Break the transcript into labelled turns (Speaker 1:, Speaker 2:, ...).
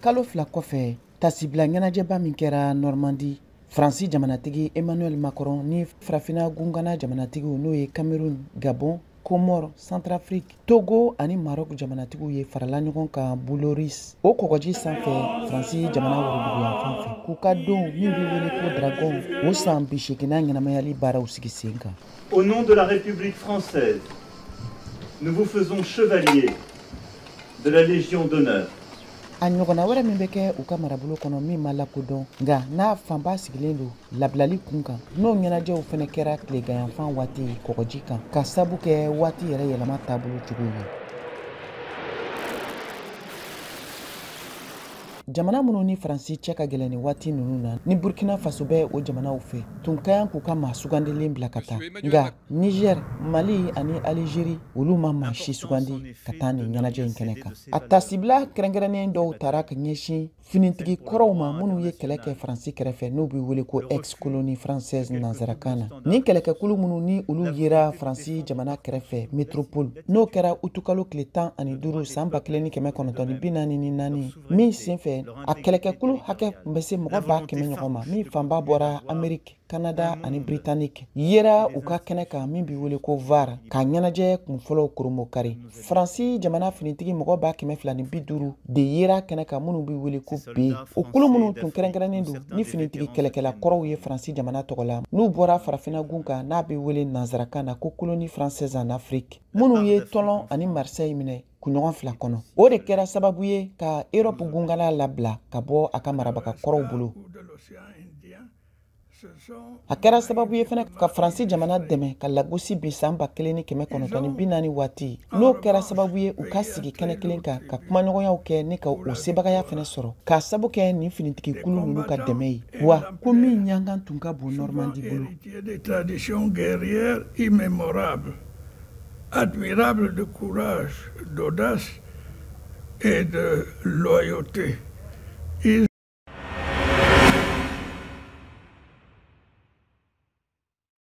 Speaker 1: Kalo 2 kɔfɛ, tasibila ɲɛnajɛba min kɛra Normandi, Faransi jamanatigi Emmanuel Macron ni Farafinna gungana jamanatigiw, n'o ye Cameroun, Gabon, Comores, Centrafrique, Togo ani Maroc jamanatigiw ye, farala ɲɔgɔn kan Boulouris, o kɔgɔji sanfɛ, Faransi jamana woroduguyanfan fɛ, k'u ka don min bɛ wele ko Dragon, o san 80nan ɲɛnamayali baaraw sigi sen kan.
Speaker 2: Au nom de la République française, nous vous faisons chevalier de la Légion d'honneur.
Speaker 1: A ɲɔgɔnna wɛrɛ min bɛ kɛ u ka marabolo kɔnɔ min ma lakodɔn, nka n'a fanba sigilen don labilali kun kan, n'o ɲɛnajɛw fɛnɛ kɛra tileganyanfan waati kɔgɔji kan, ka sabu kɛ waati yɛrɛ yɛlɛma taabolo cogo ye. Jamana minnu ni Faransi cɛ ka gɛlɛn nin waati ninnu na, ni Burkina Faso bɛ o jamanaw fɛ, tun ka kan k'u ka maa sugandilen bila ka taa, nka Niger, Mali ani Algérie, olu ma maa si sugandi ka taa nin ɲɛnajɛ in kɛnɛ kan. A tasibila kɛrɛnkɛrɛnnen dɔw taara ka ɲɛsin finitigi kɔrɔw ma minnu ye kɛlɛ kɛ Faransi kɛrɛfɛ, n'u bɛ wele ko ex colonie française nanzarakan na. Nin kɛlɛkɛkulu minnu ni olu yera Faransi jamana kɛrɛfɛ métropole, n'o kɛra utukalo tile 15 san 1944 min senfɛ, a kɛlɛkɛkulu hakɛ tun bɛ se mɔgɔ 100 000 ɲɔgɔn ma, min fanba bɔra Amérique, Canada ani Britannique, yera u ka kɛnɛ kan min bɛ wele ko VAR, ka ɲɛnajɛ kunfɔlɔw koromokari. Faransi jamana finitigi mɔgɔ 250 de yera kɛnɛ kan, minnu bɛ wele ko B. O kulu minnu tun kɛrɛnkɛrɛnnen don ni finitigi kɛlɛkɛla kɔrɔw ye Faransi jamana tɔgɔ la, n'u bɔra Farafinna gun kan, n'a bɛ wele nanzarakan na ko colonie française en Afrique, minnu ye Tɔlɔn ani Marseille minɛ kunɲɔgɔn 2 kɔnɔ, o de kɛra sababu ye ka Europe gungala labila ka bɔ a ka marabaga kɔrɔw bolo. A kɛra sababu ye fɛnɛ ka Faransi jamana dɛmɛ ka lagosi bi san 1940 waati, n'o kɛra sababu ye u ka sigi kɛnɛ kelen kan ka kumaɲɔgɔnyaw kɛ ni ka o sebagaya fɛnɛ sɔrɔ, k'a sabu kɛ nin finitigi kulu ninnu ka dɛmɛ ye. Wa ko min ɲangan tun ka bon Normandi bolo.
Speaker 3: Admirable de courage, d'audace et de loyauté. Ils